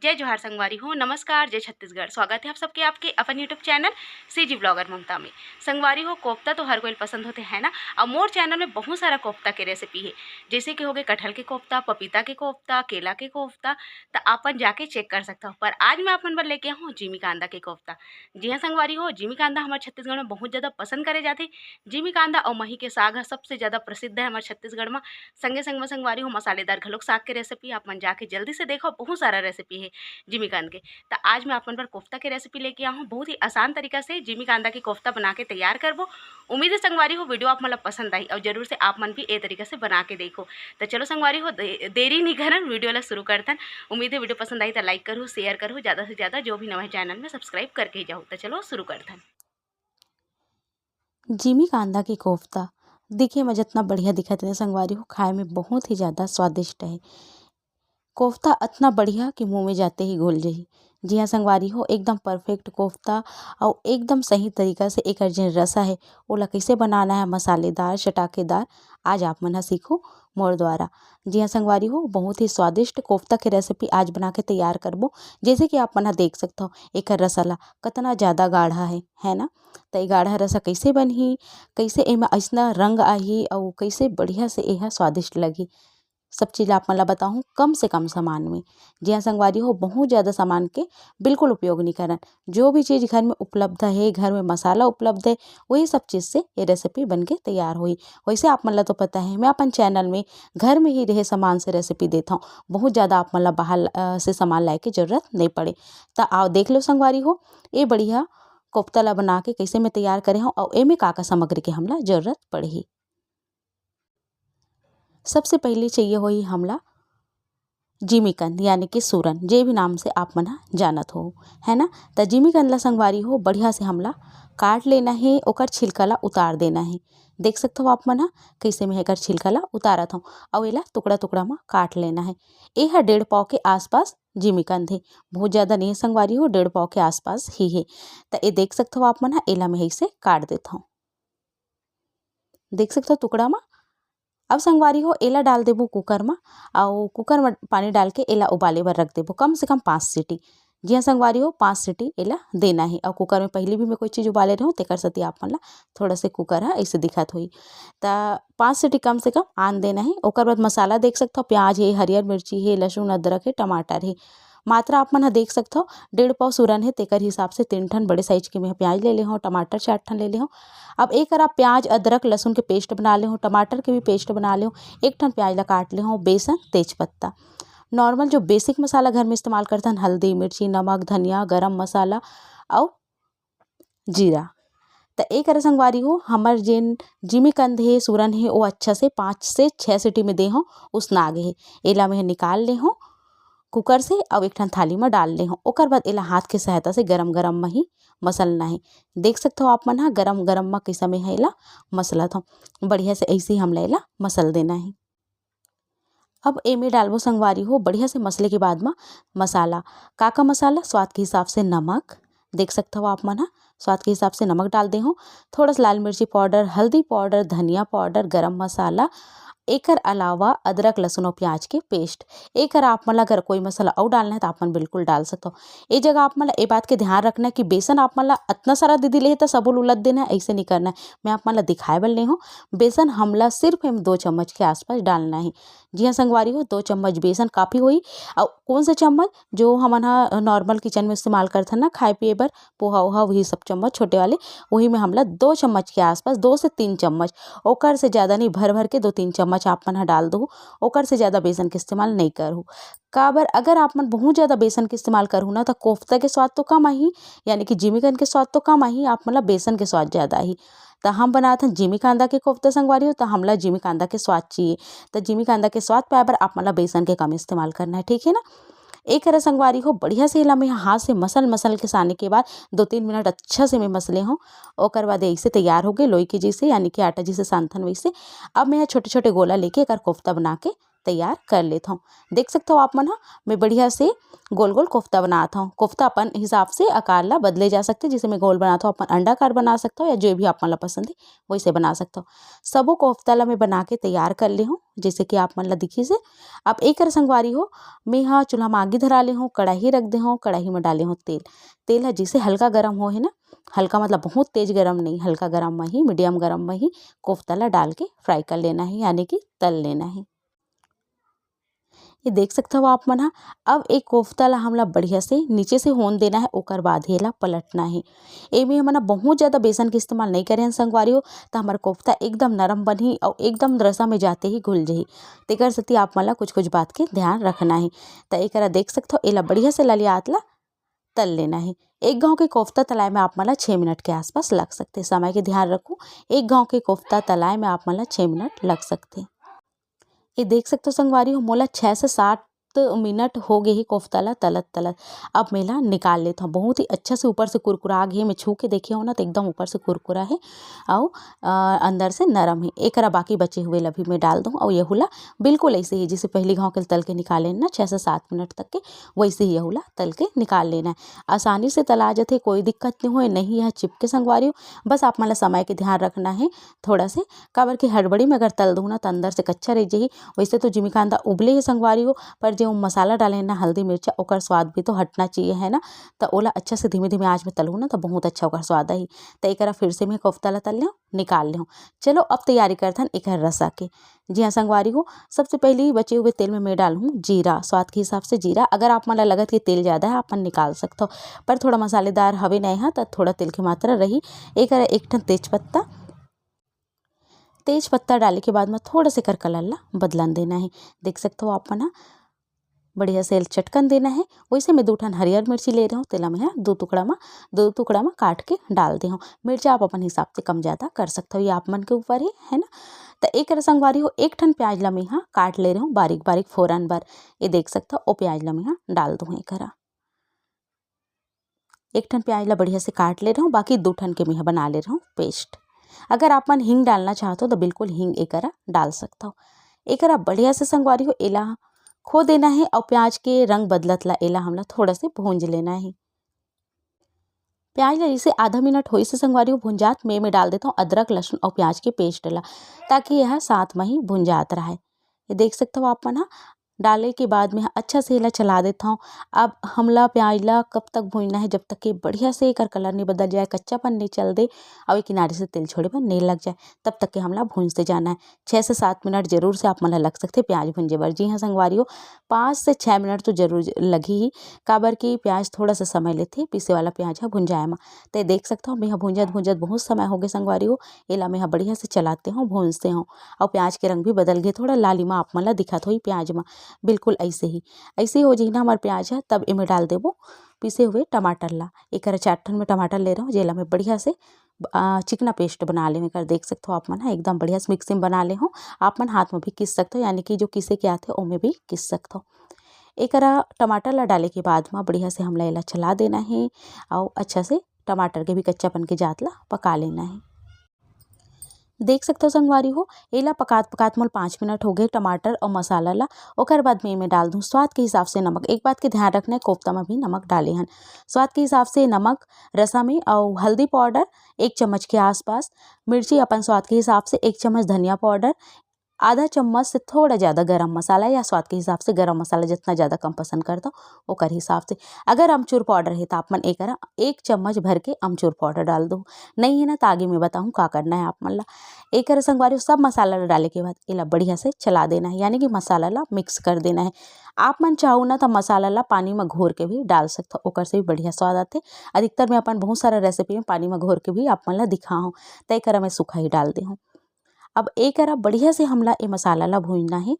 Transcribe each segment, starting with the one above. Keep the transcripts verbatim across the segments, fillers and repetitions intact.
जय जोहार संगवारी हो, नमस्कार, जय छत्तीसगढ़। स्वागत है आप सबके आपके अपन YouTube चैनल सीजी ब्लॉगर ममता में। संगवारी हो, कोफ्ता तो हर कोई पसंद होथे, है ना? और मोर चैनल में बहुत सारा कोफ्ता के रेसिपी है, जैसे कि हो गए कटहल के कोफ्ता, पपीता के कोफ्ता, केला के कोफ्ता, तो आपन जाके चेक कर सकता हो। पर आज मैं आपन बर लेके आहूँ जिमी कांदा के कोफ्ता। जी हाँ संगवारी हो, जिमी कांदा हमारे छत्तीसगढ़ में बहुत ज़्यादा पसंद करे जाथे। जिमी कांदा और मही के साग ह सबसे ज़्यादा प्रसिद्ध है हमारे छत्तीसगढ़ में। संगे संग में संगवारी हो, मसालेदार घलोक साग के रेसिपी आप मन जाके जल्दी से देखो, बहुत सारा रेसिपी है जिमी कांदा के। तो आज मैं आप मन पर कोफ्ता के रेसिपी लेके आहूँ, बहुत ही आसान तरीका से जिमी कांदा की कोफ्ता बना के तैयार करबो। उम्मीद है संगवारी हो, वीडियो आप मन ला पसंद आई और जरूर से आप मन भी ए तरीका से बना के देखो। तो चलो संगवारी हो, दे, देरी नहीं करन, वीडियो ला शुरू करथन। उम्मीद है वीडियो पसंद आई तो लाइक करो, शेयर करो, ज़्यादा से ज़्यादा जो भी नवा चैनल में सब्सक्राइब करके ही जाओ। तो चलो शुरू करथन। जिमी कांदा के कोफ्ता दिखे में जितना बढ़िया दिखत हे संगवारी हो, खाए में बहुत ही ज़्यादा स्वादिष्ट है। कोफ्ता अतना बढ़िया कि मुँह में जाते ही घुल जाही। जी हाँ संगवारी हो, एकदम परफेक्ट कोफ्ता और एकदम सही तरीका से एकर जेन रसा है, ओला कैसे बनाना है मसालेदार, चटाकेदार, आज आप मन ह सीखो मोर द्वारा। जी हाँ संगवारी हो, बहुत ही स्वादिष्ट कोफ्ता के रेसिपी आज बना के तैयार करबो। जैसे कि आप मन ह देख सकथो, एकर रसा ला कतना ज़्यादा गाढ़ा है, है ना? त ए गाढ़ा रसा कैसे बनही, कैसे एमा अइसना रंग आही अउ कैसे बढ़िया से एहा स्वादिष्ट लगही, सब चीज ला आप मन ला बताहूँ कम से कम सामान में। जी हाँ संगवारी हो, बहुत ज़्यादा सामान के बिल्कुल उपयोग नहीं करन। जो भी चीज घर में उपलब्ध है, घर में मसाला उपलब्ध है, वही सब चीज से ये रेसिपी बन के तैयार होही। वैसे आप मन ला तो पता है, मैं अपन चैनल में घर में ही रहे सामान से रेसिपी देत हूँ। बहुत ज़्यादा आप मन ला बाहर, अ, से सामान लाए के जरूरत नहीं पड़े। त आओ देख लो संगवारी हो, ये बढ़िया कोफ्ता ला बना के कैसे मैं तैयार करे हूँ और एमे का का सामग्री के हमला जरूरत पड़ही। सबसे पहले चाहिए होही हमला जिमीकंद, यानी कि सूरन, जे भी नाम से आप मन ह जानत हो, है ना? त जिमीकंद ला संगवारी हो, बढ़िया से हमला काट लेना हे, ओकर छिलका ला उतार देना हे। देख सकत हो आप मन ह, कैसे मैं एकर छिलका ला उतारत हूँ, अउ एला टुकड़ा-टुकड़ा म काट लेना हे। ए ह डेढ़ पाव के आसपास जिमीकंद हे, बहुत ज़्यादा नहीं हे संगवारी हो, डेढ़ पाव के आसपास ही हे। त ए देख सकत हो आप मन ह, एला मैं ऐसे काट देत हूँ। देख सकत हो टुकड़ा म। अब संगवारी हो, एला डाल देबो कुकर म, अउ कुकर म पानी डाल के एला उबाले बर रख देबो कम से कम पाँच सीटी। जी हाँ संगवारी हो, पाँच सीटी एला देना हे। अउ कुकर में पहिली भी मैं कोई चीज उबाले रहूँ, तेकर सेती आप मन ला थोड़ा से कुकर ह अइसे दिखत होही। त पाँच सीटी कम से कम आन देना हे। ओकर बाद मसाला देख सकथव, प्याज हे, हरियर मिर्ची हे, लहसुन, अदरक हे, टमाटर हे। मात्रा आप मन ह देख सकथव, डेढ़ पाव सूरन हे, तेकर हिसाब से तीन ठन बड़े साइज के मैं ह प्याज ले ले हव, टमाटर चार ठन ले ले हव। अब ए करा प्याज, अदरक, लहसुन के पेस्ट बना ले हव, टमाटर के भी पेस्ट बना ले हव, एक ठन प्याज ला काट ले हव, बेसन, तेजपत्ता, नॉर्मल जो बेसिक मसाला घर में इस्तेमाल करथन, हल्दी, मिर्ची, नमक, धनिया, गरम मसाला अउ जीरा। त ए करा संगवारी हो, हमर जेन जिमीकंद हे, सूरन हे, वो अच्छा से पाँच से छह सीटी में दे हव, उसना गे हे। एला मैं निकाल ले हव कुकर से, अउ एक ठन थाली म डाल ले हव। ओकर बाद एला हाथ के सहायता से गरम-गरम म ही मसलना हे। देख सकथव आप मन ह, गरम-गरम म कइसे मैं ह एला मसलत हव। बढ़िया से अइसे ही हमला एला मसल देना हे। अब एमे डालबो संगवारी हो, बढ़िया से मसले के बाद म मसाला। का का मसाला? स्वाद के हिसाब से नमक, देख सकथव आप मन ह, स्वाद के हिसाब से नमक डाल दे हव। थोड़ा सा लाल मिर्ची पाउडर, हल्दी पाउडर, धनिया पाउडर, गरम मसाला, एकर अलावा अदरक, लहसुन अउ प्याज के पेस्ट। एकर आप मन ला अगर कोई मसाला अउ डालना हे, त आप मन बिल्कुल डाल सकथव। ए जगह आप मन ला ए बात के ध्यान रखना हे कि बेसन आप मन ला अतना सारा दीदी ले हे, त सबो ल उलद देना हे, अइसे नहीं करना हे। मैं आप मन ला दिखाए बर ले हव, बेसन हमला सिर्फ एम दो चम्मच के आसपास डालना हे। जी हाँ संगवारी हो, दो चम्मच बेसन काफ़ी होही। अउ कौन सा चम्मच? जो हमन ह नॉर्मल किचन में इस्तेमाल करथन ना खाए पिए बर, पोहा ओहा, वही सब चम्मच छोटे वाले, वही में हमला दो चम्मच के आसपास, दो से तीन चम्मच, ओकर से ज़्यादा नहीं, भर भर के दो तीन चम्मच आप मन ह डाल दहू, ओकर से ज़्यादा बेसन के इस्तेमाल नहीं करहू। काबर, अगर आप मन बहुत ज़्यादा बेसन के इस्तेमाल करहू ना, त कोफ्ता के स्वाद तो कम आही, यानी कि जिमीकंद के स्वाद तो कम आही, आप मन ला बेसन के स्वाद ज़्यादा आही। त हम बनात हन जिमी कांदा के कोफ्ता संगवारी हो, त हमला जिमी कांदा के स्वाद चाहिए। त जिमी कांदा के स्वाद पाए बर आप मन ला बेसन के कम इस्तेमाल करना हे, ठीक हे ना? ए करा संगवारी हो, बढ़िया से एला मैं हाथ से मसल मसल के साने के बाद दो तीन मिनट अच्छा से मैं मसले हव। ओकर बाद ऐसे तैयार हो गए लोई के जैसे, यानी कि आटा जैसे सानथन वैसे। अब मैं छोटे छोटे गोला लेके एकर कोफ्ता बना के तैयार कर लेत हौं। देख सकत हव आप मन ह, मैं बढ़िया से गोल-गोल कोफ्ता बनात हौं। कोफ्ता अपन हिसाब से आकार ला बदले जा सकथे, जैसे मैं गोल बनात हौं, अपन अंडाकार बना सकत हव या जो भी आप मन ला पसंद हे, वैसे बना सकत हव। सबो कोफ्ता ला मैं बना के तैयार कर ले हौं, जैसे कि आप मन ला दिखिस हे। अब एकर संगवारी हो, मैं ह चूल्हा म आगी धरा ले हौं, कड़ाही रख दे हौं, कड़ाही म डाले हौं तेल। तेल ह जैसे हल्का गरम हो हे ना, हल्का मतलब बहुत तेज गरम नहीं, हल्का गरम म ही, मीडियम गरम म ही कोफ्ता ला डाल के फ्राई कर लेना हे, यानी कि तल लेना हे। ये देख सकत हव आप मन ह, अब एक कोफ्ता ला हमला बढ़िया से नीचे से होन देना हे, ओकर बाद ही एला पलटना हे। एमे हमन ह बहुत ज़्यादा बेसन के इस्तेमाल नइ करे हन संगवारी हो, त हमर कोफ्ता एकदम नरम बनही अउ एकदम रसा में जाते ही घुल जही। तेकर सेती आप मन ला कुछ-कुछ बात के ध्यान रखना हे। त एकरा देख सकत हव, एला बढ़िया से ललियात ला तल लेना हे। एक घाव के कोफ्ता तलाय में आप मन ला छः मिनट के आसपास लग सकथे। समय के ध्यान रखहू, एक घाव के कोफ्ता तलाय में आप मन ला छः मिनट लग सकथे। ये देख सकत हव संगवारी हो, मोला छः से सात मिनट हो गे हे कोफ्ता ला तलत तलत। अब मैं एला निकाल लेत हौं। बहुत ही अच्छा से ऊपर से कुरकुरा गे हे, मैं छू के देखे हौं ना, त एकदम ऊपर से कुरकुरा हे अउ, अ, अंदर से नरम हे। एकरा बाकी बचे हुए ला भी मैं डाल दूँ अउ यहू ला बिल्कुल ऐसे ही, जैसे पहली घाव के तल के निकाले ना, छः से सात मिनट तक के, वैसे ही यहू ला तल के निकाल लेना हे। आसानी से तला जथे, कोई दिक्कत नहीं होय, नहीं यह चिपके संगवारी हो। बस आप मन ला समय के ध्यान रखना हे थोड़ा से, काबर कि हड़बड़ी में अगर तल दूँ ना, त अंदर से कच्चा रह जही। वैसे तो जिमीकंद उबले ही संगवारी हो, पर जो मसाला डाले ना, हल्दी मिर्चा, ओकर स्वाद भी तो हटना चाहिए, है ना? त ओला अच्छा से धीमे-धीमे आँच में तलहू ना, त बहुत अच्छा ओकर स्वाद आही। त एकरा फिर से मैं कोफ्ता ला तल लेहूँ, निकाल लेहूँ। चलो, अब तैयारी करथन एकर रसा के। जी हाँ संगवारी हो, सबसे पहले बचे हुए तेल में मैं डालहूँ जीरा, स्वाद के हिसाब से जीरा। अगर आप मन ला लगत कि तेल ज़्यादा है, आप मन निकाल सकत हव, पर थोड़ा मसालेदार हवे ना यहाँ, त थोड़ा तेल के मात्रा रही। एकर एक ठन तेज पत्ता, तेज पत्ता डाले के बाद में थोड़ा से एकर कलर ला बदलन देना हे। देख सकत हव आप मन ह, बढ़िया से चटकन देना हे। वैसे मैं दू ठन हरियर मिर्ची ले रहे हूँ, तेला मैं ह दू टुकड़ा म, दू टुकड़ा म काट के डाल दे हूँ। मिर्चा आप अपन हिसाब से कम ज़्यादा कर सकत हव, ये आप मन के ऊपर हे, है ना। त एकर संगवारी हो, एक ठन प्याज ला मैं ह काट ले रहे हूँ बारीक बारीक फोरन बर। ये देख सकत हव, ओ प्याज ला मैं ह डाल दूँ एकरा। एक ठन प्याज ला बढ़िया से काट ले रहूँ, बाकी दू ठन के मैं ह बना ले रहूँ पेस्ट। अगर आप मन हींग डालना चाहत हो, त बिल्कुल हींग एकरा डाल सकत हव। एकरा बढ़िया से संगवारी हो, एला खो देना हे अउ प्याज के रंग बदलत ला एला हमला थोड़ा से भूंज लेना हे। प्याज ला जैसे आधा मिनट होइस हे संगवारी हो भुंजात, में, में डाल देत हव अदरक, लहसुन अउ प्याज के पेस्ट ला, ताकि यह साथ म ही भुंजात रहय। ये देख सकत हव आप मन ह, डाले के बाद में अच्छा से एला चला देत हव। अब हमला प्याज ला कब तक भूंजना हे, जब तक कि बढ़िया से एकर कलर नइ बदल जाए, कच्चापन नइ चल दे अउ ये किनारे से तेल छोड़े बर नइ लग जाए, तब तक के हमला भूंजते जाना हे। छः से सात मिनट जरूर से आप मन ला लग सकथे प्याज भूंजे बर। जी हाँ संगवारी हो, पाँच से छः मिनट तो जरूर ज-, लगही ही, काबर कि प्याज थोड़ा सा समय लेथे पीसे वाला प्याज ह भुंजाए म। ते देख सकत हव, मैं ह भूंजत भूंजत बहुत समय हो गे संगवारी हो, एला मैं ह बढ़िया से चलाते हव, भूंजते हव। अउ प्याज के रंग भी बदल गे, थोड़ा लालिमा आप मन ला दिखत होही प्याज म, बिल्कुल ऐसे ही, ऐसे ही हो जही ना हमर प्याज ह, तब एमे डाल देबो पीसे हुए टमाटर ला। एकर चार ठन में टमाटर ले रहूँ, जेला मैं बढ़िया से, अ, चिकना पेस्ट बना लेहूँ। एकर देख सकत हव आप मन ह, एकदम बढ़िया से मिक्सी में बना लेहूँ। आप मन हाथ में भी किस सकत हव, यानी कि जो किसे के आथे, ओमे भी किस सकत हव। एकरा टमाटर ला डाले के बाद म बढ़िया से हमला एला चला देना हे अउ अच्छा से टमाटर के भी कच्चापन के जात ला पका लेना हे। देख सकत हव संगवारी हो, एला पकात पकात मोला पाँच मिनट हो गे टमाटर अउ मसाला ला। ओकर बाद में एमे डाल दूँ स्वाद के हिसाब से नमक। एक बात के ध्यान रखना हे, कोफ्ता में भी नमक डाले हन। स्वाद के हिसाब से नमक, रसा में अउ हल्दी पाउडर एक चम्मच के आसपास, मिर्ची अपन स्वाद के हिसाब से एक चम्मच, धनिया पाउडर, आधा चम्मच से थोड़ा ज़्यादा गरम मसाला या स्वाद के हिसाब से गरम मसाला जितना ज़्यादा कम पसंद करत हव, ओकर हिसाब से। अगर अमचूर पाउडर हे, त आप मन एकरा एक चम्मच भर के अमचूर पाउडर डाल दो। नहीं हे ना, त आगे में बताहूँ का करना हे आप मन ला। एकर संगवारी हो, सब मसाला ला डाले के बाद एला बढ़िया से चला देना हे, यानी कि मसाला ला मिक्स कर देना हे। आप मन चाहू ना, त मसाला ला पानी म घोर के भी डाल सकत हव, ओकर से भी बढ़िया स्वाद आथे। अधिकतर मैं अपन बहुत सारा रेसिपी में पानी म घोर के भी आप मन ला दिखा हूँ, त एकरा मैं सूखा ही डाल दे हूँ। अब एकरा बढ़िया से हमला ए मसाला ला भूंजना हे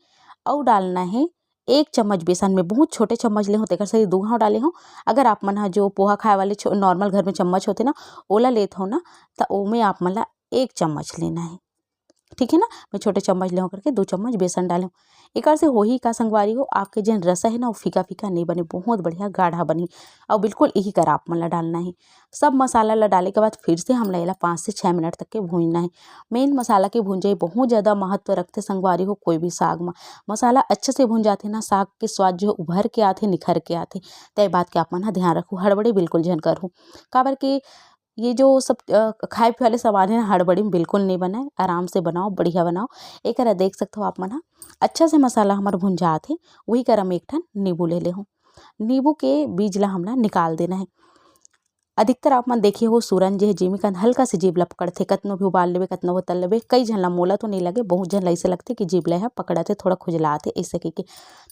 अउ डालना हे एक चम्मच बेसन में, बहुत छोटे चम्मच ले हव, तेकर सेती दू घाव डाले हव। अगर आप मन ह जो पोहा खाए वाले छो-, नॉर्मल घर में चम्मच होथे ना, ओला लेत हव ना, त ओमे आप मन ला एक चम्मच लेना हे। ठीक है ना, मैं छोटे चम्मच ले करके दो चम्मच बेसन डाले हूँ। एकर से होही का संगवारी हो, आपके जेन रसा है ना, वो फीका फीका नहीं बने, बहुत बढ़िया गाढ़ा बनी। और बिल्कुल यही कर आप मन ला डालना है। सब मसाला ला डाले के बाद फिर से हमला एला पाँच से छः मिनट तक के भूनना है। मेन मसाला के भूंजाई बहुत ज़्यादा महत्व रखते संगवारी हो कोई भी साग में। मसाला अच्छे से भून जाते ना, साग के स्वाद जो है उभर के आते, निखर के आते। तय बात के आप मन ह ध्यान रखू, हड़बड़ी बिल्कुल झन करू, काबर के ये जो सब, अ, खाए पीए वाले सामान है ना, हड़बड़ी में बिल्कुल नहीं बनाए, आराम से बनाओ, बढ़िया बनाओ। एकरा देख सकथो आप मन ह, अच्छा से मसाला हमर भुंजात हे, वही करा में एक ठन नींबू ले ले हूँ। नींबू के बीज ला हमला निकाल देना है। अधिकतर आप मन देखे हो, सूरन जे हे, जिमीकंद हल्का से जीभ ला पकड़थे, कतनो भी उबाल लेबे, कतनो भी तल लेबे। कई झन ला, मोला तो नहीं लगे, बहुत झन ला ऐसे लगथे कि जीभ ला ह पकड़थे, थोड़ा खुजलाथे, ऐसे कहिके।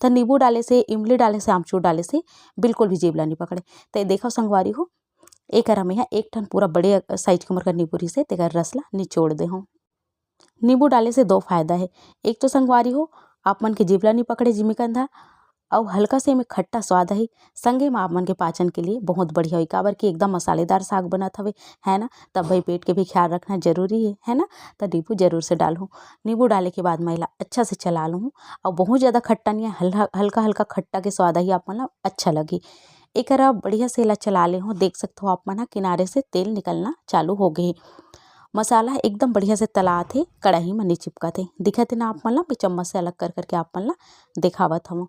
त नींबू डाले से, इमली डाले से, आमचूर डाले से बिल्कुल भी जीभ ला नहीं पकड़े। त देखो संगवारी हो, एकरा में ह एक ठन पूरा बड़े साइज के मोर कर नींबू रिहिसे, तेकर रस ला निचोड़ दे हूँ। नींबू डाले से दो फायदा है। एक तो संगवारी हो, आप मन के जीभ ला नहीं पकड़े जिमीकंद ह, अउ हल्का से एमे खट्टा स्वाद आही, संगे में आप मन के पाचन के लिए बहुत बढ़िया होही, काबर कि एकदम मसालेदार साग बनत हवे, है ना। तब भाई पेट के भी ख्याल रखना जरूरी है, है ना। त नींबू जरूर से डालहूँ। नींबू डाले के बाद मैं एला अच्छा से चला लूँ, अउ बहुत ज़्यादा खट्टा नहीं है, हल्का, हल्का हल्का खट्टा के स्वाद आही, आप मन ला अच्छा लगी। एकरा बढ़िया से एला चला ले हूँ। देख सकथो आप मन ह, किनारे से तेल निकलना चालू हो गए। मसाला एकदम बढ़िया से तलात हे, कढ़ाई में नहीं चिपकत हे। दिखत हे ना आप मन ला, मैं चम्मच से अलग कर करके आप मन ला दिखावत हूँ।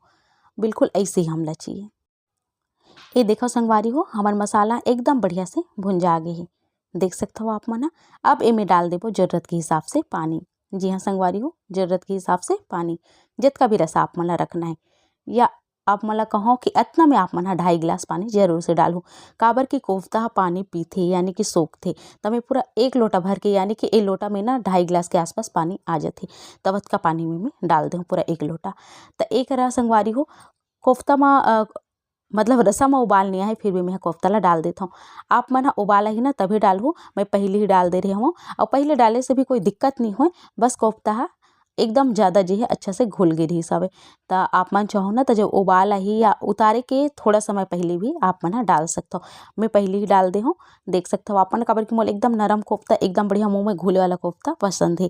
बिल्कुल ऐसे ही हमला चाहिए। ये देखो संगवारी हो, हमर मसाला एकदम बढ़िया से भुंजा गे हे। देख सकथो आप मन ह। अब एमे डाल देबो जरूरत के हिसाब से पानी। जी हाँ संगवारी हो, जरूरत के हिसाब से पानी, जतका भी रसा आप मन ला रखना है, या आप मन ला कहो कि अतना में आप मन ह ढाई गिलास पानी जरूर से डालहू, काबर कि कोफ्ता ह पानी पीथे, यानी कि सोखथे। त मैं पूरा एक लोटा भर के, यानी कि ए लोटा में ना ढाई गिलास के आसपास पानी आ जाथे, तब अतका पानी में मैं डाल देहूँ पूरा एक लोटा। त एकरा संगवारी हो, कोफ्ता म, अ, मतलब रसा म उबाल नहीं आए, फिर भी मैं कोफ्ता ला डाल देथव। आप मन ह उबाल आही ना तभी डालहू, मैं पहले ही डाल दे रहे हूँ। और पहले डाले से भी कोई दिक्कत नहीं होय, बस कोफ्ता ह एकदम ज़्यादा जे है अच्छा से घुल गे रहिस हवे। त आप मन चाहो ना, त जब उबाल आही या उतारे के थोड़ा समय पहले भी आप मन ह डाल सकथव। मैं पहले ही डाल दे हूँ। देख सकथव आप मन, काबर कि मोला एकदम नरम कोफ्ता, एकदम बढ़िया मुँह में घुले वाला कोफ्ता पसंद है।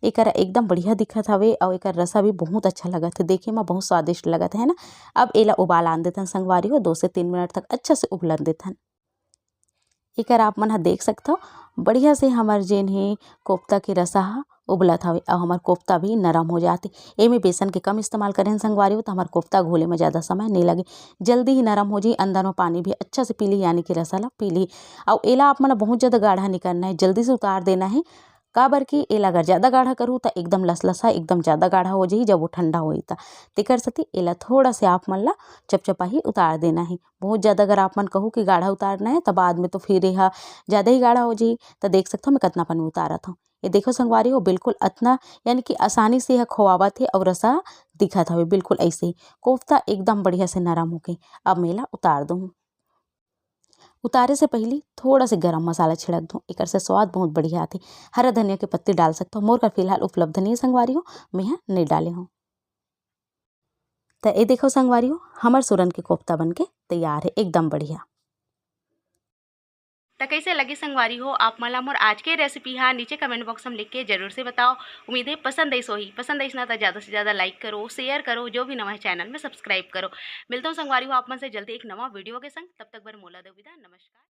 एकर एकदम बढ़िया दिखत हवे, अउ एकर रसा भी बहुत अच्छा लगत है, देखे में बहुत स्वादिष्ट लगत है ना। अब एला उबाल आन देथन संगवारी हो, दो से तीन मिनट तक अच्छा से उबलन देथन। एकर आप मन ह देख सकथव, बढ़िया से हमर जेन हे कोफ्ता के रसा ह उबलत हवे, अउ हमर कोफ्ता भी नरम हो जाथे। एमे बेसन के कम इस्तेमाल करेन संगवारी हो, त हमर कोफ्ता घोले में ज़्यादा समय नहीं लगे, जल्दी ही नरम हो जाही, अंदर में पानी भी अच्छा से पी ली, यानी कि रसा ला पी ली। अउ एला आप मन ल बहुत ज़्यादा गाढ़ा नहीं करना है, जल्दी से उतार देना है, काबर कि एला अगर ज़्यादा गाढ़ा करहू, त एकदम लसलसा, एकदम ज़्यादा गाढ़ा हो जाही, जब वो ठंडा होही त। तेकर सेती एला थोड़ा से आप मन ला चपचपाही उतार देना है। बहुत ज़्यादा अगर आप मन कहू कि गाढ़ा उतारना है, त बाद में तो फिर एहा ज़्यादा ही गाढ़ा हो जाही। त देख सकथव, मैं कतना पानी उतारत हूँ। ये देखो संगवारी हो, बिल्कुल अतना, यानी कि आसानी से यह खोआवत है और रसा दिखत हवे बिल्कुल ऐसे ही। कोफ्ता एकदम बढ़िया से नरम होके अब मैं एला उतार दूँ। उतारे से पहली थोड़ा से गरम मसाला छिड़क दूँ, एकर से स्वाद बहुत बढ़िया आथे। हरा धनिया के पत्ती डाल सकथव, मोर कर फिलहाल उपलब्ध नहीं है संगवारी हो, मैं ह नहीं डाले हूँ। त ए देखो संगवारी हो, हमर सूरन के कोफ्ता बन के तैयार है, एकदम बढ़िया। त कैसे लगे संगवारी हो आप मन ला मोर आज के रेसिपी हा, नीचे कमेंट बॉक्स में लिख के जरूर से बताओ। उम्मीद है पसंद आइस होही, पसंद आइस ना त ज़्यादा से ज़्यादा लाइक करो, शेयर करो, जो भी नवा है चैनल में सब्सक्राइब करो। मिलता हूँ संगवारी हो आप मन से जल्दी एक नवा वीडियो के संग, तब तक बर मोला दो विदा, नमस्कार।